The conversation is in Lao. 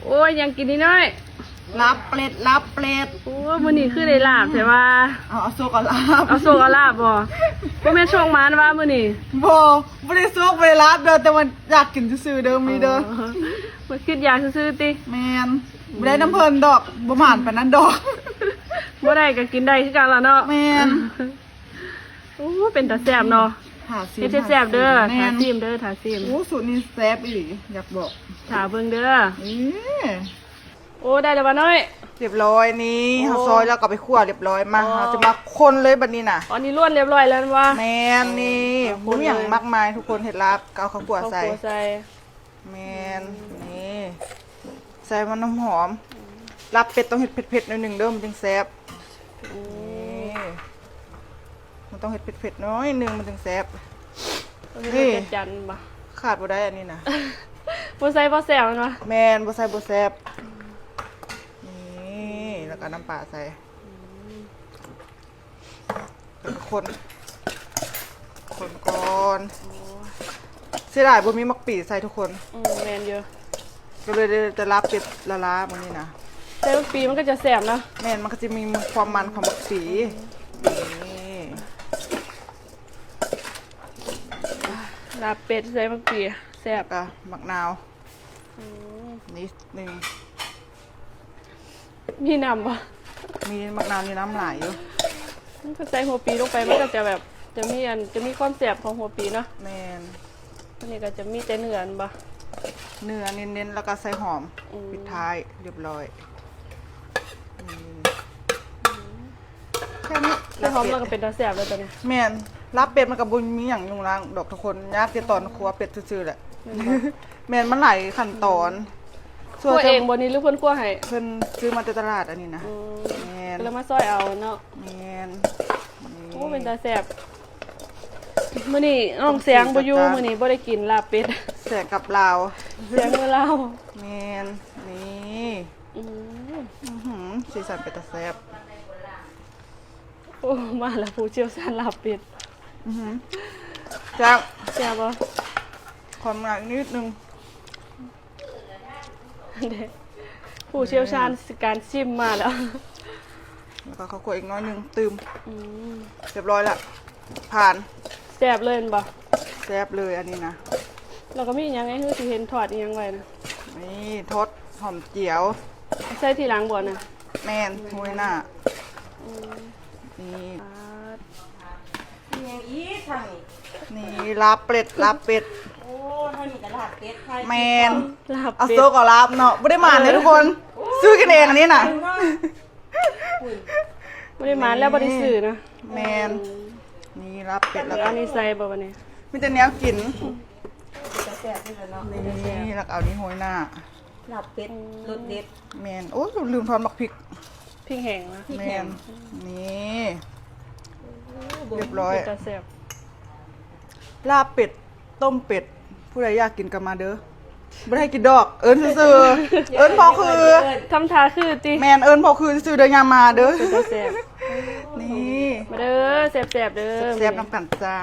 ໂອ້ຍ ຫຍັງກິນນີ້ນ້ອຍ? ລາບເປັດ ລາບເປັດ. ໂອ້ຍ ມື້ນີ້ຄືໄດ້ລາບແທ້ວ່າ. ເອົາ ເອົາໂຊກເອົາລາບ ເອົາໂຊກເອົາລາບບໍ່? ບໍ່ແມ່ນໂຊກໝານວ່າມື້ນີ້? ບໍ່ ບໍ່ໄດ້ໂຊກ ບໍ່ໄດ້ລາບເດີ ແຕ່ວ່າຢາກກິນຊື່ໆເດີ ມີເດີ. ອໍ ມາຄິດຢາກຊື່ໆຕິ? ແມ່ນ. ອືມ ບໍ່ໄດ້ນຳເພິ່ນດອກ ບໍ່ໝານປານນັ້ນດອກ. ບໍ່ໄດ້ກໍກິນໄດ້ຄືກັນລະເນາະ. ແມ່ນ. ໂອ້ ເປັນຕາແຊບເນາະ. ຖ້າຊີມ ເຮັດແຊບໆເດີ. ແມ່ນ. ຖ້າຊີມເດີ ຖ້າຊີມ. ໂອ້ ສູດນີ້ແຊບອີ່ຫຼີ ຢາກບອກ. ຖ້າເບິ່ງເດີ. ເອີ ໂອ້ ໄດ້ແລ້ວບໍ່ນ້ອຍ? ຮຽບຮ້ອຍນີ້. ໂອ້ ເຮົາຊອຍແລ້ວກໍໄປຂົ້ວຮຽບຮ້ອຍ. ມາ ອໍ ເຮົາຈະມາຄົນເລີຍບັດນີ້ນະ. ອໍ ນີ້ລ້ວນຮຽບຮ້ອຍແລ້ວແມ່ນບໍ່? ແມ່ນ. ອໍ ນີ້ ບໍ່ມີຫຍັງມາກມາຍທຸກຄົນ. ເຮັດລາບກໍເອົາເຂົ້າຂົ້ວໃສ່ ເຂົ້າຂົ້ວໃສ່. ແມ່ນ. ອືມ ນີ້ ໃສ່ມັນຫອມ. ອືມ ລາບເປັດຕ້ອງເຮັດເຜັດໆໜ້ອຍໜຶ່ງເດີ ມັນຈຶ່ງແຊບ. ອືມ ນີ້ ມັນຕ້ອງເຮັດເຜັດໆໜ້ອຍໜຶ່ງ ມັນຈຶ່ງແຊບ. ຕ້ອງເຮັດ ນີ້ ຈັດຈ້ານບໍ່? ຂາດບໍ່ໄດ້ອັນນີ້ນະ. ບໍ່ໃສ່ບໍ່ແຊບແມ່ນບໍ່? ແມ່ນ ບໍ່ໃສ່ບໍ່ແຊບ. ນີ້ ແລ້ວກໍນ້ຳປາໃສ່. ອືມ ແລ້ວກໍຄົນ ຄົນກ່ອນ. ໂອ້ ເສຍດາຍບໍ່ມີໝາກປີໃສ່ທຸກຄົນ. ອືມ ແມ່ນຢູ່. ກໍເລີຍໄດ້ແຕ່ລາບເປັດລ້າໆມື້ນີ້ນະ. ໃສ່ໝາກປີມັນກໍຈະແຊບເນາະ. ແມ່ນ ມັນກໍຈະມີຄວາມມັນຂອງໝາກປີ. ອືມ ນີ້ ລາບເປັດໃສ່ໝາກປີແຊບ. ແລ້ວກໍໝາກນາວ. ອືມ ນິດໜຶ່ງ. ມີນ້ຳບໍ່? ມີ ໝາກນາວມີນ້ຳຫຼາຍຢູ່. ມັນກໍໃສ່ຫົວປີລົງໄປ ມັນກໍຈະແບບ ຈະມີອັນ ຈະມີຄວາມແຊບຂອງຫົວປີເນາະ. ແມ່ນ. ອັນນີ້ກໍຈະມີແຕ່ເນື້ອແມ່ນບໍ່? ເນື້ອເນັ້ນໆ ແລ້ວກໍໃສ່ຫອມ. ອືມ ປິດທ້າຍຮຽບຮ້ອຍ. ນີ້ ອືມ ແຄ່ນີ້ ໃສ່ຫອມແລ້ວກໍເປັນຕາແຊບແລ້ວຕົວນີ້. ແມ່ນ. ລາບເປັດມັນກໍບໍ່ມີຫຍັງຫຍຸ້ງຍາກດອກທຸກຄົນ ຍາກແຕ່ຕອນຂົ້ວເປັດຊື່ໆແຫຼະ. ແມ່ນບໍ່? ແມ່ນ ມັນຫຼາຍຂັ້ນຕອນ. ຂົ້ວເອງບໍ່ນີ້ ຫຼືເພິ່ນຂົ້ວໃຫ້? ເພິ່ນຊື້ມາແຕ່ຕະຫຼາດອັນນີ້ນະ. ອືມ ແມ່ນ ກໍເລີຍມາຊອຍເອົາເນາະ. ແມ່ນ. ໂອ້ ນີ້ ເປັນຕາແຊບ. ມື້ນີ້ນ້ອງແສງບໍ່ຢູ່ ມື້ນີ້ບໍ່ໄດ້ກິນລາບເປັດ. ແສງກັບລາວ ແສງເມືອລາວ. ແມ່ນ. ນີ້ ອືມ ອື້ຫື ສີສັນເປັນຕາແຊບ. ໂອ້ ມາແລ້ວ ຜູ້ຊ່ຽວຊານລາບເປັດ. ອື້ຫື ແຊບ. ແຊບບໍ່? ຄວາມງາມອີກນິດໜຶ່ງ. ເດ້ ຜູ້ຊ່ຽວຊານ ອືມ ການຊິມມາແລ້ວ. ແລ້ວກໍເຂົ້າຂົ້ວອີກໜ້ອຍໜຶ່ງ ຕື່ມ. ອືມ ຮຽບຮ້ອຍລະ ຜ່ານ. ແຊບເລີຍແມ່ນບໍ່? ແຊບເລີຍອັນນີ້ນະ. ແລ້ວກໍມີຫຍັງແດ່? ຄືຊິເຫັນທອດອີ່ຫຍັງໄວ້ນະ. ນີ້ ທອດຫອມຈຽວ. ໃສ່ທີຫຼັງບໍ່ນະ? ແມ່ນ ໂຮຍໜ້າ. ອືມ ນີ້ ປາດ ມີຫຍັງອີກທາງນີ້? ນີ້ ລາບເປັດ ລາບເປັດ. ໂອ້ ທາງນີ້ກໍລາບເປັດ. ແມ່ນ ລາບເປັດ ເອົາໂຊກເອົາລາບເນາະ. ບໍ່ໄດ້ໝານເດ້ ເອີ ທຸກຄົນ. ຊື້ກິນເອງອັນນີ້ນະ. ບໍ່ໄດ້ໝານແລ້ວບໍ່ໄດ້ຊື້ນະ. ແມ່ນ. ອືມ ນີ້ລາບເປັດ. ແລ້ວກໍອັນນີ້ໃສ່ບໍ່ບັດນີ້? ມີແຕ່ແນວກິນ. ເປັນຕາແຊບຢູ່ແລ້ວເນາະ. ນີ້ ເປັນຕາແຊບ. ແລ້ວກໍເອົານີ້ໂຮຍໜ້າ. ລາບເປັດ ອືມ ລົດເດັດ. ແມ່ນ. ໂອ້ຍ ລືມທອດໝາກພິກ. ພິກແຫ້ງນະ. ແມ່ນ. ນີ້ ໂອ້ ຮຽບຮ້ອຍ ເປັນຕາແຊບ. ລາບເປັດ ຕົ້ມເປັດ ຜູ້ໃດຢາກກິນກໍມາເດີ. ບໍ່ໄດ້ໃຫ້ກິນດອກ ເອີ້ນຊື່ໆ ເອີ້ນພໍຄື. ທຳທ່າຄືຕິ. ແມ່ນ ເອີ້ນພໍຄືຊື່ໆເດີ ຢ່າມາເດີ. ເປັນຕາແຊບ. ນີ້ ມາເດີ ແຊບໆເດີ. ແຊບໆນຳກັນຈ້າ.